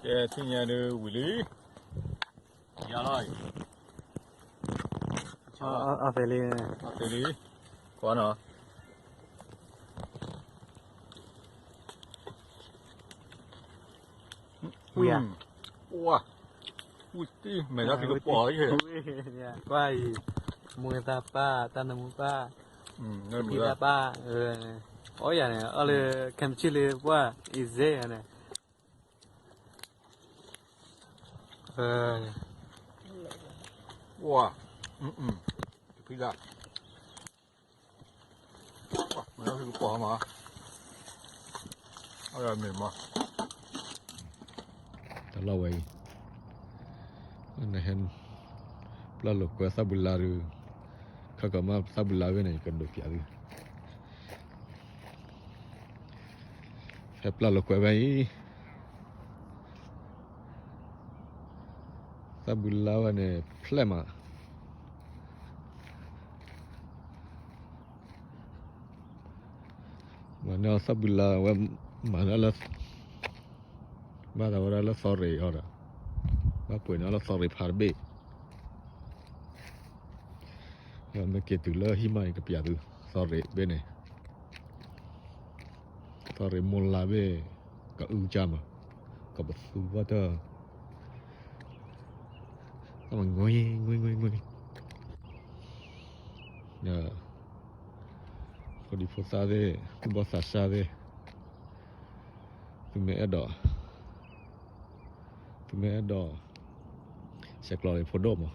ကဲ ထံၣ်ညါဒုးဝံၤလံ, ယၤလီၤ, အီၣ်သ့လံ, အီၣ်သ့လံ, ကွၢ်နီၤ, ဝံၤဧါ, ဝံၤ, ဝံၤတံၢ် မဲာ်တၢ်ဖံးကပီၤ, ကွၢ်အံၤ, မူသၣ်ပၢ် တၢ်နမူပၢ်, ဖံသၣ်ပၢ်, အီၣ်ယၤန့ၣ် အီၣ်လၢ ခဲမုၢ်ဆ့ၣ်လၢပှၢ် အံၤစ့ယၤန့ၣ် ဝါ, တဖံးဒၣ်, မဲာ်တၢ်ဖံးကပီၤမး, အီၣ်ယၤမ့ၢ်မး, တၢ်လီၢ်ဝဲအံၤ, နဟဲ ပျၢ်လိာ်ကွဲသၣ်ဘုလါဒုး, ခီကမၣ်သၣ်ဘုလါဝဲန့ၣ် ယကဒိးပျးသု, ဟဲပျၢ်လိာ်ကွဲဝဲအံၤ, သၣ်ဘုလါဝဲန့ၣ် ဖျဲၣ်မး မၤန့ၢ်အီၤသၣ်ဘုလါဝဲ, မၤန့ၢ်လၢ, ဘၣ်သးဝဲဒၣ်လၢသီရ့းအီၤဒီး, ဘၣ်ပှဲၤန့ၢ်အီၤလၢသီရ့းဖးတဘ့ၣ်, မ့ၢ်က့ၤတုၤလၢဟံၣ်မးအံၤကပျးသု, သီရ့းဘ့ၣ်န့ၣ်, သီရ့းမိၢ်လါဘ့ၣ်, ကအုကၢ်မး, ကပသူဘၣ်တၢ် တၢ်မၤငွံငွံငွံငွံ, ဖိဒံဖိသၣ်သ့ၣ် သူၣ်ဘီၣ်သးစၢ်သ့ၣ်, သုမ့ၢ်အဲၣ်ဒိး, သုမ့ၢ်အဲၣ်ဒိး, ဆဲးကျိးလၢဖိဒိၣ်မး,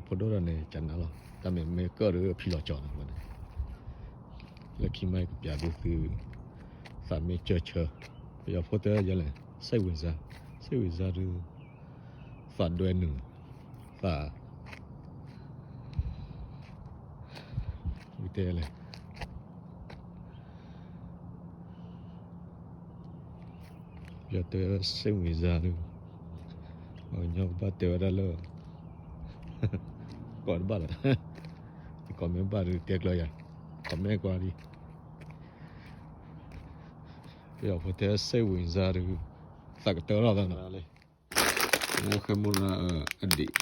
ဖိဒိၣ်ဒီးန့ၣ် ကနၣ်လီၤ, တၢ်မ့ၢ်မ့ၢ်ကၢၣ်ဒီးဖံလီၤကၠီၤန့ၣ်ဝဲန့ၣ်, လၢခံမးကပျးသုသု, သးမ့ၢ်ကၢၢ်ဆၢ, ပယီၤဖိတဲယဲလဲၣ်, စိတ်ဝင်စား, စိတ်ဝင်စားဒုး, သးဒွဲနုာ်, သး, ဝံၤတဲလဲၣ်, ပယီၤတဲဝဲ စိတ်ဝင်စားဒုး, ပှၤကညီကဘၣ်တဲဝဲဒၣ်လၢ, ကိးတဘၣ်လီၤ, ကိးမ့ၢ်ဘၣ်ဒုးတဲကျၢၤယၤ, ကိးမ့ၢ်ကွၢ်လံ, ပယီၤဖိတဲ စိတ်ဝင်စားဒုး, သးကတၢၢ်လီၤသးနီၤ, အိၣ်ဃဲမိၢ်ရၤအဒံး,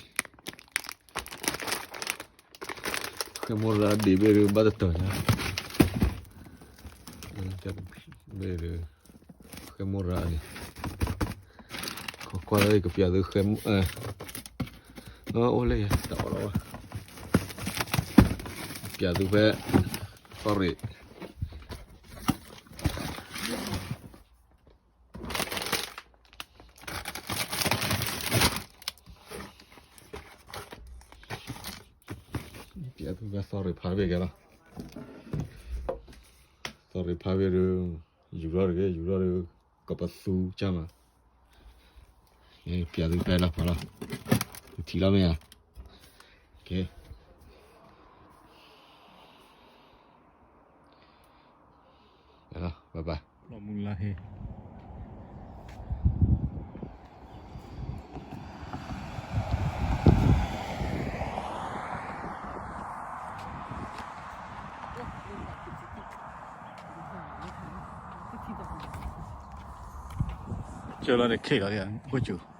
ဃဲမိၢ်ရၤအဒံးဘ့ၣ်ဒုး ဘၣ်တတၢၢ်ညါ, ဘ့ၣ်ဒုး, ဃဲမိၢ်ရၤန့ၣ်, ခိးကွၢ်လၢကပျးသုဃဲမိၢ်, အိၣ်လၢယၤ တၢ်အီၣ်လီၤဝဲ, ပျးသုဖဲ, သီရ့း ပျးသုဖဲသီရ့းဖးတဘ့ၣ်ကဲလီၤ, သီရ့းဖးတဘ့ၣ်ဒုး, ယူၤထီၣ်တဂ့ၤ ယူၤထီၣ်ဒီး, ကပသူကၢ်မး, ပျးသုဖဲလီၤဖးလီၤ, ထံၣ်လီၤမ့ၢ်ဧါ, ကဲ ဘၣ်ဘၣ် လီၤမူလၢဟ့ ကၢလီၤန့ၣ် ခ့ၣ်လီၤ အိၣ်ကၠူ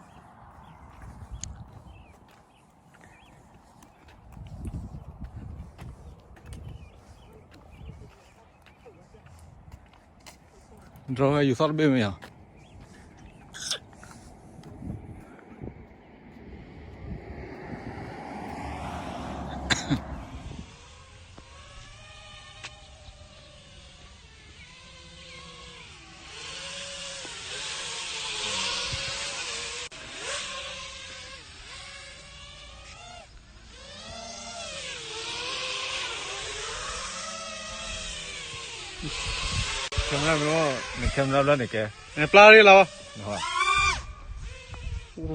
drone ယူၤသီၣ်တဘ့ၣ်မ့ၢ်ဧါ. camera မ့ၢ် န camera ဘျီန့ၣ်ကဲ နပျၢ်ရ့လီၤ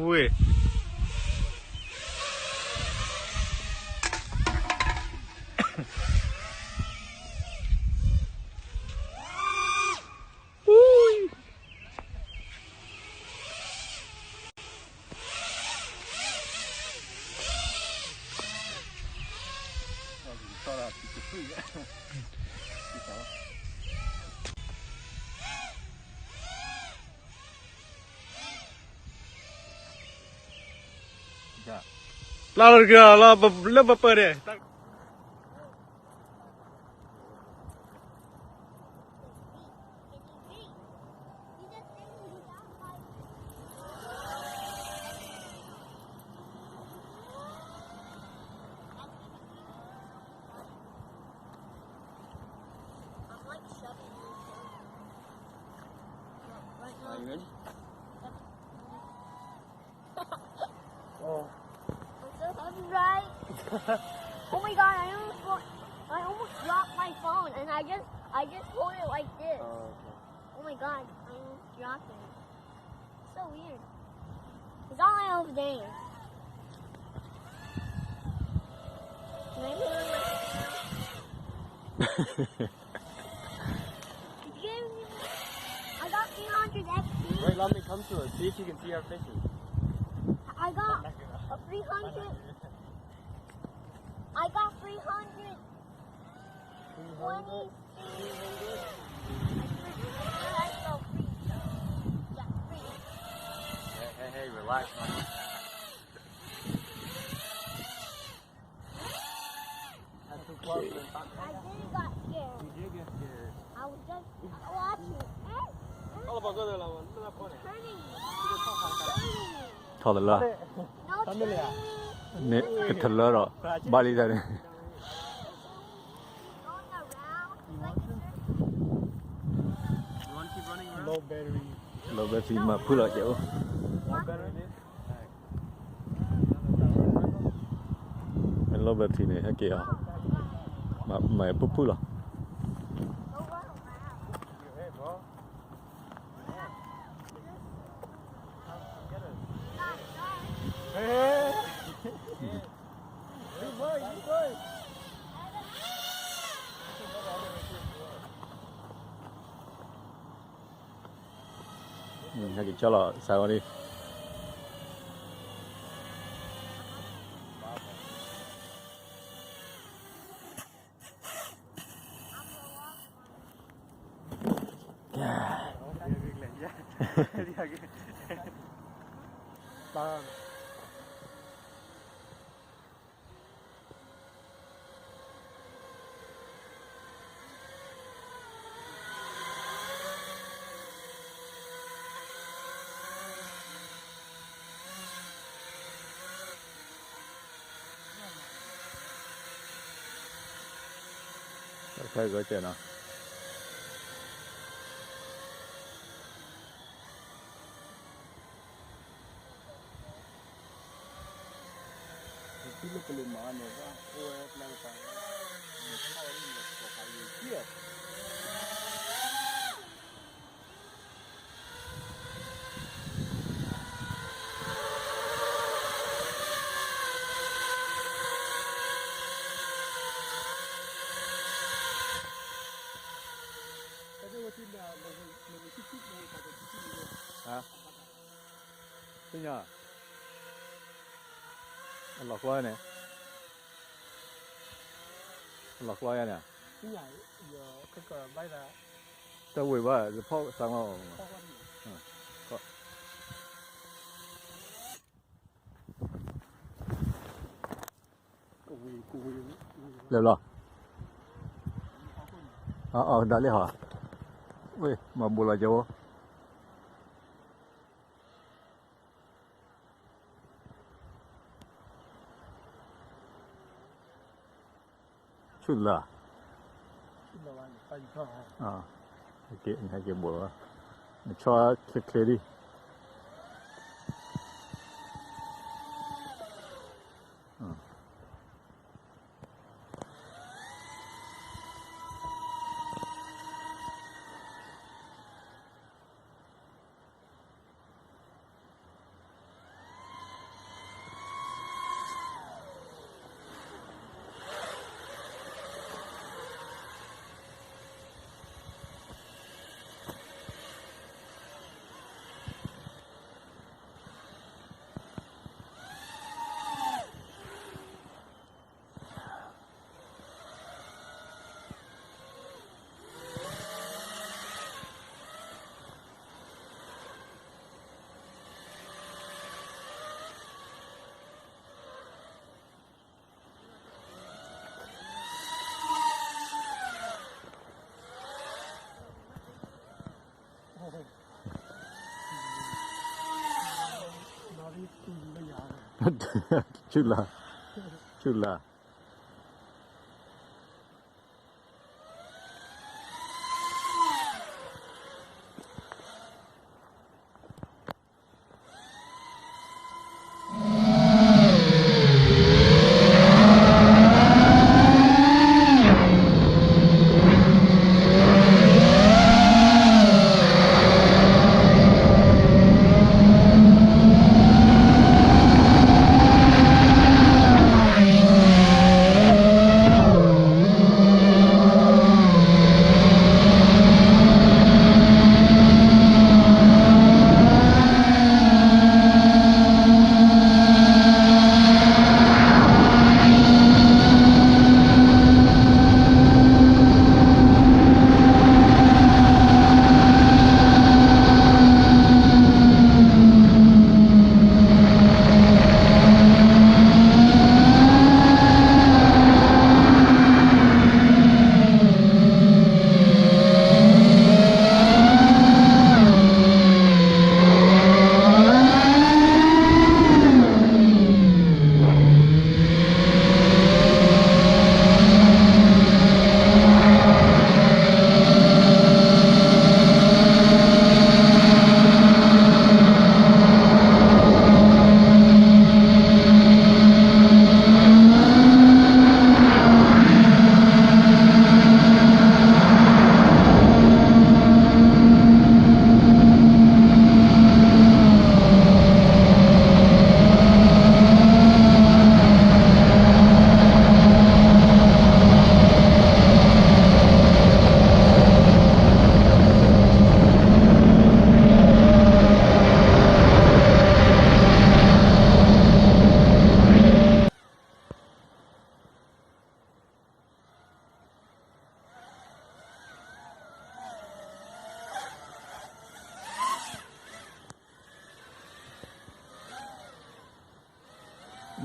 ဝ့ၢ် Thank you. ပျၢ်လီၤတက့ၢ်လီၤ လၢပပၢၢ်န့ၣ် Oh. I'm so sorry, right? Oh my god, I almost, wa- I almost dropped my phone and I just, I just hold it like this. Oh, okay. Oh my god, I almost dropped it. So weird. It's all my own thing. Can I put it on my I got three hundred X P. Wait, let me come to it. See if you can see our fishing. I got a three hundred. I got three hundred twenty-three. I got three. Yeah, three. Hey, hey, hey, relax, man. That's too close to the top. I did got scared. You did get scared. I was just watching. Turning. Turning. ထီၣ်လၢလၢ No turning. န့ၣ်ကထလၢဒီး ဘၣ်လံတၢ်န့ၣ် Going around like a circle. You want to keep running around? Low battery. Low battery မၤဖုလီၤကဲအိၣ် Low battery. Low battery န့ၣ် ဟဲက့ၤအီၤ မၤဖုဖုလီၤ ဟဲက့ၤဆီလီၤ စးဝါလံ ဖဲဂီၤကဲနီၤ ထံလၢပလိာ်မၤန့ၣ် အိၣ်ဝဲပျၢ်ကပၤ န့ၣ်ထီၣ်ဝဲန့ၣ် ကီၢ်ဖးယံၤကံၢ် သ့ၣ်ညါ အလီၢ်ကျီယါန့ၣ် အလီၢ်ကျီယါန့ၣ် တၢ်ဝ့ၢ်ဘၣ် ယဖီၣ်သးမီၢ် လဲၤလီၤ အအီၣ်ဒၣ်လဲၣ်ဟီ ဝ့ၢ် မၤဘူးလီၤကဝီၤ ဆူၣ်လၢ ဟဲက့ၤဘူးလီၤ နဆီချ့ချ့လံ ဆူၣ်လၢ, ဆူၣ်လၢ.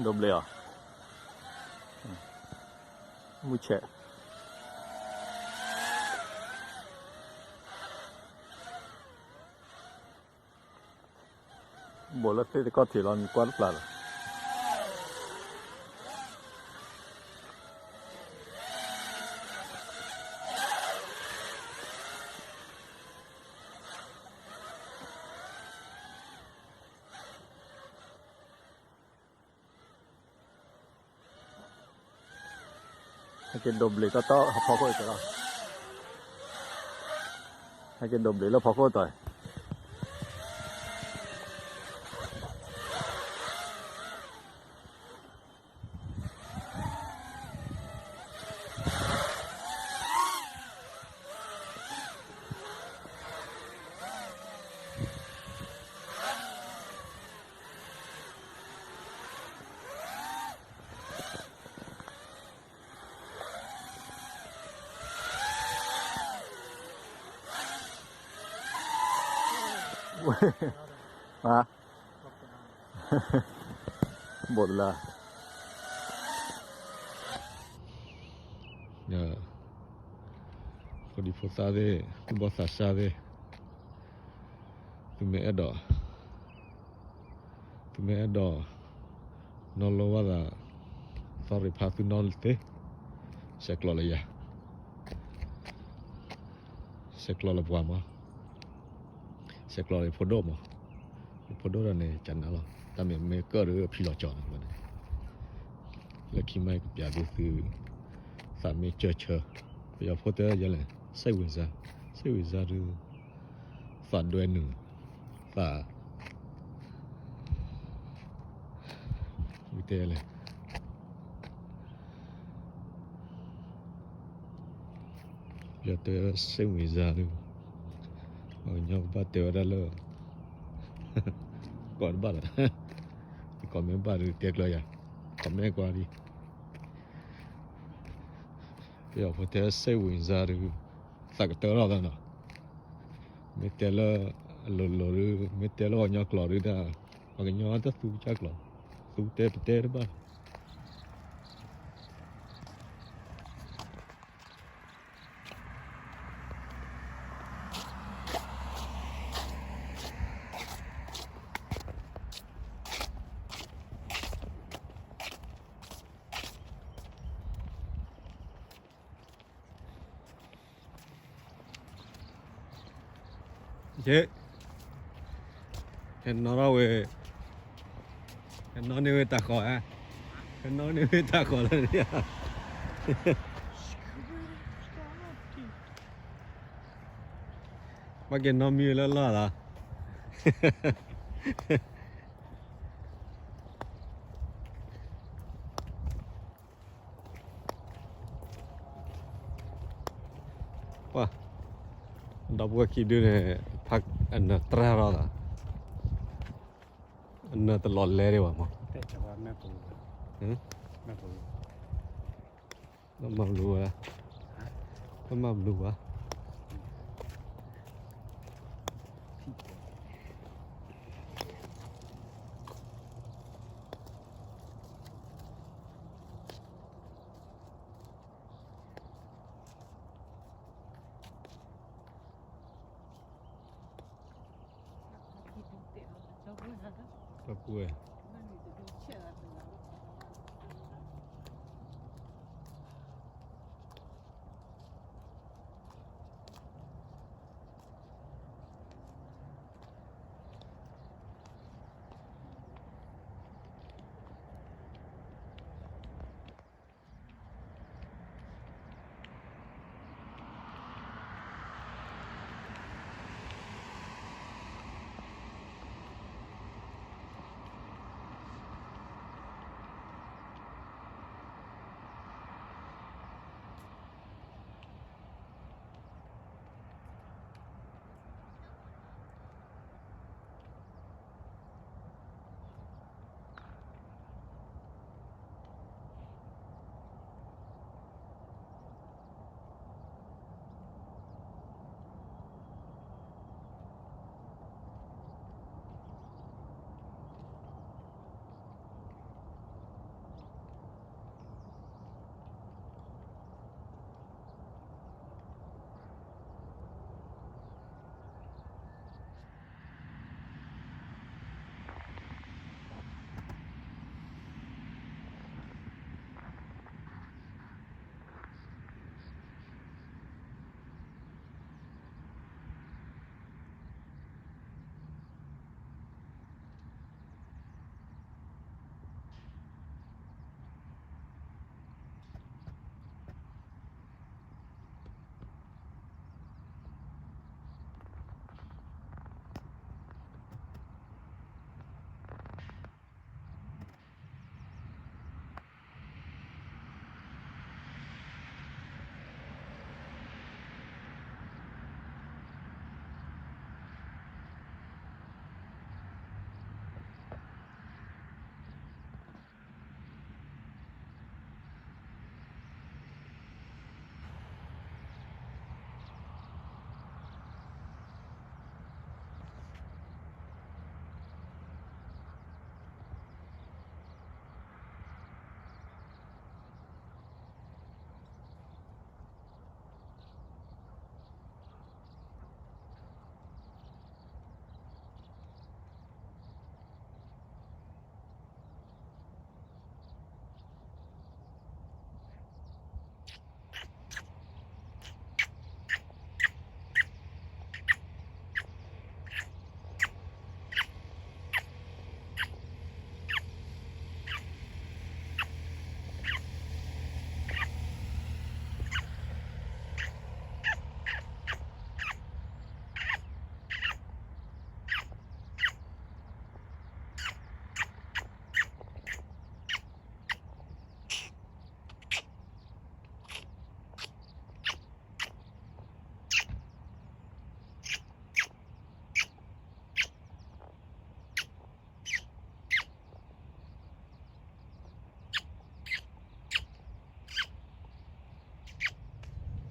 ဒိးဘျ့းအီၤ, မုၢ်ဆဲး ဘူးလၢသ့ၣ်တကီၢ်ထံးလီၤ နကွၢ်တဖျါလီၤ. ဟဲက့ၤဒိးဘျ့းတီတီဖီခိၣ်အံၤလီၤ, ဟဲက့ၤဒိးဘျ့းလၢဖီခိၣ်တီၤအံၤ. ဘူးလၢ ဖိဒံဖိသၣ်သ့ၣ် သူၣ်ဘီၣ်သးစၢ်သ့ၣ်, သုမ့ၢ်အဲၣ်ဒိး, သုမ့ၢ်အဲၣ်ဒိး နီၢ်လိဘၣ်သး သီရ့ၣ်ဖးသုနီၢ်သ့, ဆဲးကျိးလၢယၤ, ဆဲးကျိးလၢပှၤမး, ဆဲးကျိးလၢဖိဒိၣ်မး, ဖိဒိၣ်ဒီးန့ၣ် ကနၣ်လီၤ, တၢ်မ့ၢ်မ့ၢ်ကၢၣ်ဒီးဖံလီၤကၠီၤန့ၣ်, လၢခံမးကပျးသုသု, သးမ့ၢ်ကၢၢ်ဆၢ, ပယီၤဖိတဲယဲလဲၣ်, စိတ်ဝင်စား, စိတ်ဝင်စားဒုး, သးဒွဲနုာ်, သး ဝံၤတဲလဲၣ်, ပယီၤတဲစိတ်ဝင်စားဒုး, ပှၤကညီကဘၣ်တဲဝဲဒၣ်လၢ ကိးတဘၣ်ဒီး, ကိးမ့ၢ်ဘၣ်ဒုးတဲကျၢၤယၤ, ကိးမ့ၢ်ကွၢ်ဒံး, ပယီၤဖိတဲစိတ်ဝင်စားဒုး, သးကတၢၢ်ထီၣ်သးနီၤ, မ့ၢ်တဲလၢအလိၤလိၤဒုး, မ့ၢ်တဲလၢပှၤကညီကျိာ်ဒုးဒၣ်, ပှၤကညီတသူကစၢ်ကျိာ်, သူတဲပတဲတဘၣ် ဒီး ကဲ, ဟဲနီၣ်ထီၣ်ဝဲ, ဟဲနီၣ်န့ၢ်ဝဲတၢ်ဃီဧါ, ဟဲနီၣ်န့ၢ်ဝဲတၢ်ဃီလၢန့ၣ်ဧါ, ဘၣ်က့ၤနီၣ်မံဝဲလၢလီၢ်လီၤ. ပှၤ, ဒီပုၢ်ဝဲၢ်ခံဒုန့ၣ် ဖးအနၢၤတြၢ်ထီၣ်သး, အနၢၤတလီၤလဲဒံးဘၣ်မး, ဘၣ်မၤဘျုးဝဲ, ဘၣ်မၤဘျုးဝဲ.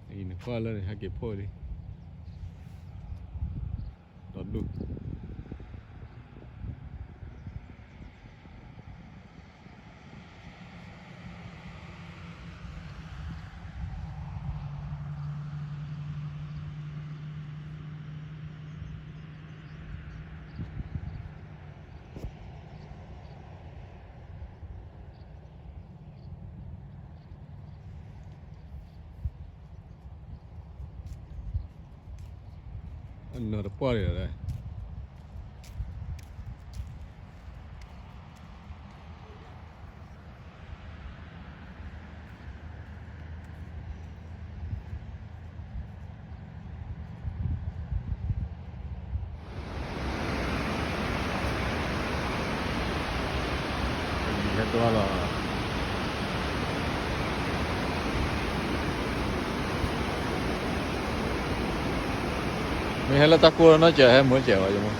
အံၤနကွၢ်လၢန့ၣ် ဟဲက့ၤဖှိၣ်လံ, ဒီဒူၣ်. နီၢ်တပှၢ်န့ၣ်ဒီး ဟဲတွၢ်လီၤ, မ့ၢ်ဟဲလၢတၢ်ကိၢ်နီၢ်စဲး ဟဲမုာ်စဲးဝဲယမိၢ်,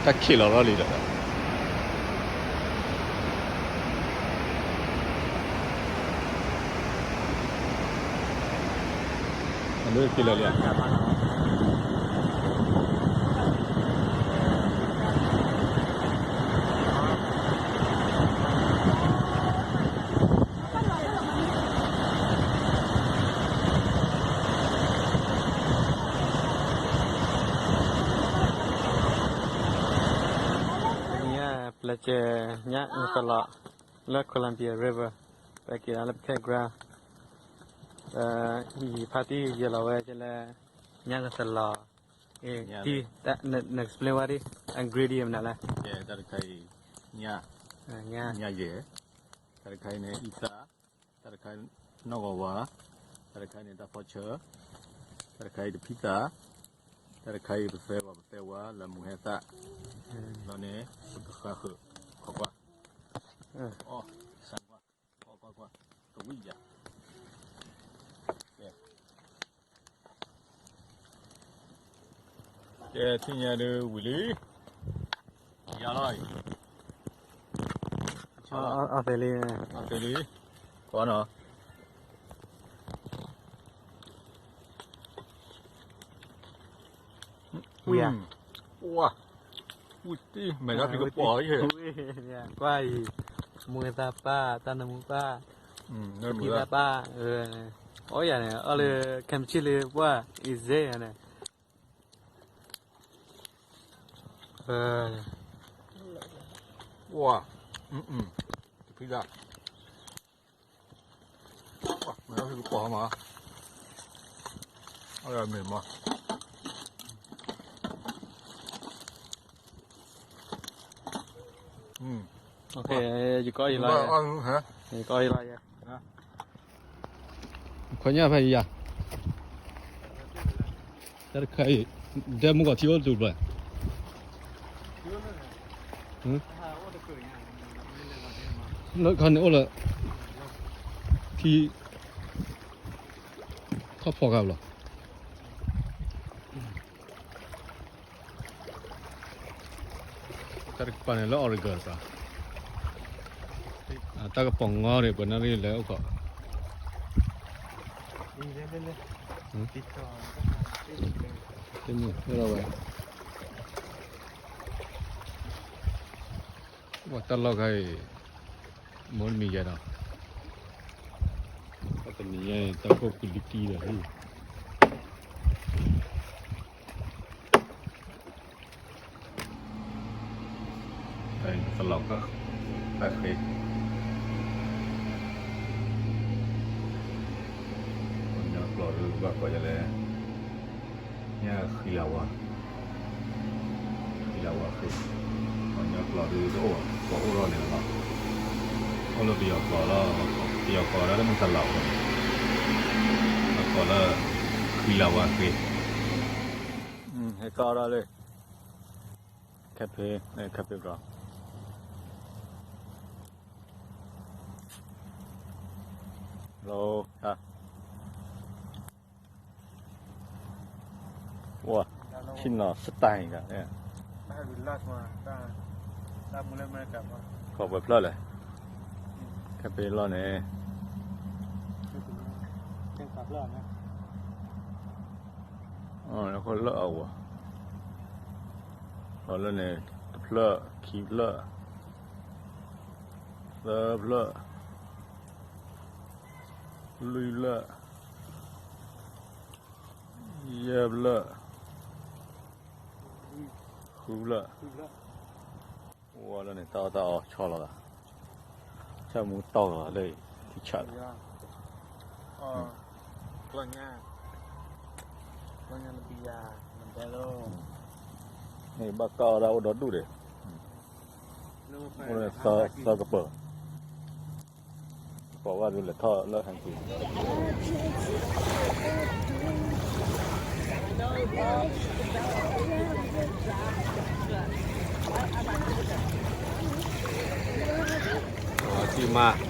တၢ်ခံးလီၤလီၤလံဒီး အလၢခံလၢာ်လံဧါ, တနံၤအံၤ ပလဲၤကဲညၣ်ကသလီၤ လၢ Columbia River, ပက့ၤလၢ Battleground, ယဖါတံၢ်ယဲၤလီၤဝဲကဲလၢ ညၣ်ကသလီၤ, တံၢ် န explain ဝဲဒၣ် ingredient မနုၤလဲၣ်, တၢ်တခါအံၤ ညၣ်, ညၣ်ယဲၢ်, တၢ်တခါအံၤန့ၣ် အံသၣ်, တၢ်တခါအံၤ နီၢ်ဂီၤဝါ, တၢ်တခါအံၤန့ၣ် တၢ်ဖီဆၢ, တၢ်တခါအံၤ တဖံသၣ်, တၢ်တခါအံၤ ပသဲဝါ ပသဲဝါ လၢမူဟဲသၣ်, လီၤန့ၣ် ပကဃၣ်ဃုာ် ခိးကွၢ်, အီၣ်, စၢ်ကွၢ်, ကွၢ်ကွၢ်ကွၢ်, ကဝံၣ်ယၤ, ကဲ ကဲ ထံၣ်ညါဒုးဝံၤလံ, ယၤလီၤအံၤ, အီၣ်သ့လံ, အီၣ်သ့လံ, ကွၢ်နီၤ, ဝံၤဧါ, ဝံၤ, ဝံၤတံၢ် မဲာ်ဒၣ်ဖံကပီၤအံၤ, ကွၢ်အံၤ, မူသၣ်ပၢ် တၢ်နမူပၢ်, ဖံသၣ်ပၢ်, အီၣ်ယၤန့ၣ် အီၣ်လၢ ခဲမုၢ်ဆ့ၣ်လၢပှၢ် အံၤစ့ၢ်န့ၣ် ဝါ, တဖံဒၣ်, မဲာ်ဒၣ်ဖံကပီၤမး, အီၣ်ယၤမ့ၢ်မး, ယကအီၣ်ယၤလီၤ, ယကအီၣ်ယၤလီၤ, ခွဲညၣ်ဖဲယၤ, တၢ်တခါအံၤ ဒဲမုၢ်ကီၢ်ထံအိၣ်တတူၢ်ဘၣ်, လၢခါန့ၣ်အိၣ်လၢ ထံ ထီၣ်ဖီၣ်ဂၤဘၣ်လီၤ. တၢ်တကပၤန့ၣ်လၢ Oregon တပၤ, တၢ်ကပီၤငီန့ၣ် ပှၤနၣ်ရံၣ်လဲၤအိၣ်ခိး, တမ့ၢ်အိၣ်လီၤဝဲ, ဝဲတၢ်လီၢ်ခါအံၤ မိၢ်တမံၤယဲဒီး, တၢ်တနံၤညါအံၤ တၢ်ကိၢ်ပူၤလံကံဒီးဟံၣ် သလီၤကၢၢ်, တၢ်ဃ့, ပှၤကညီကျိာ်ဒုးဘၣ်ကိးယၤလဲၣ်, ညၣ်ဃံလၤဝါ, ဃံလၤဝါဃ့, ပှၤကညီကျိာ်ဒုးတအိၣ်ဘၣ်, ပှၤအိၣ်ထီၣ်န့ၣ်လီၤ, အိၣ်လၢပယီၤကျိာ်လီၤ, ပယီၤကျိာ်ဒၣ်လၢမုၢ်သလီၤ, ပယီၤကျိာ်လၢ ဃံလၤဝါဃ့, ဟဲကီၢ်ထီၣ်လၢ ခဲဖ့, ခဲဖ့ဘျီ လီၤ, ဝါ, ဆ့ၣ်နီၤ style ဒၣ်, ခီၣ်ပှဲၤဖျၢၣ်လဲၣ်, ခဲဖ့လီၢ်န့ၣ်, လၢအဝၤ, လၢန့ၣ် တဖျၢၣ်ခံဖျၢၣ်, သၢဖျၢၣ်, လွံၢ်ဖျၢၣ်, ယဲၢ်ဖျၢၣ်, ဃုဖျၢၣ်, ဝဲလၢန့ၣ် တၢ်အီၣ်တၢ်အီဆီလီၤသး, ဆၣ်မူတီၢ်လီၤလၢ ထံဆးလီၤ, ကျီညါ, ကျီညါနဘံယၤ, နဘဲလီၤ, န့ၣ်ဘၣ်ကၢ်အီၤဒၣ်အိၣ်ဒီဒူၣ်ဒီး, အိၣ်သၢကပၢၤ, ကိးဝဲဒုးလဲၤထီၣ်လၢဟဲက့ၤ, ထံၣ်မး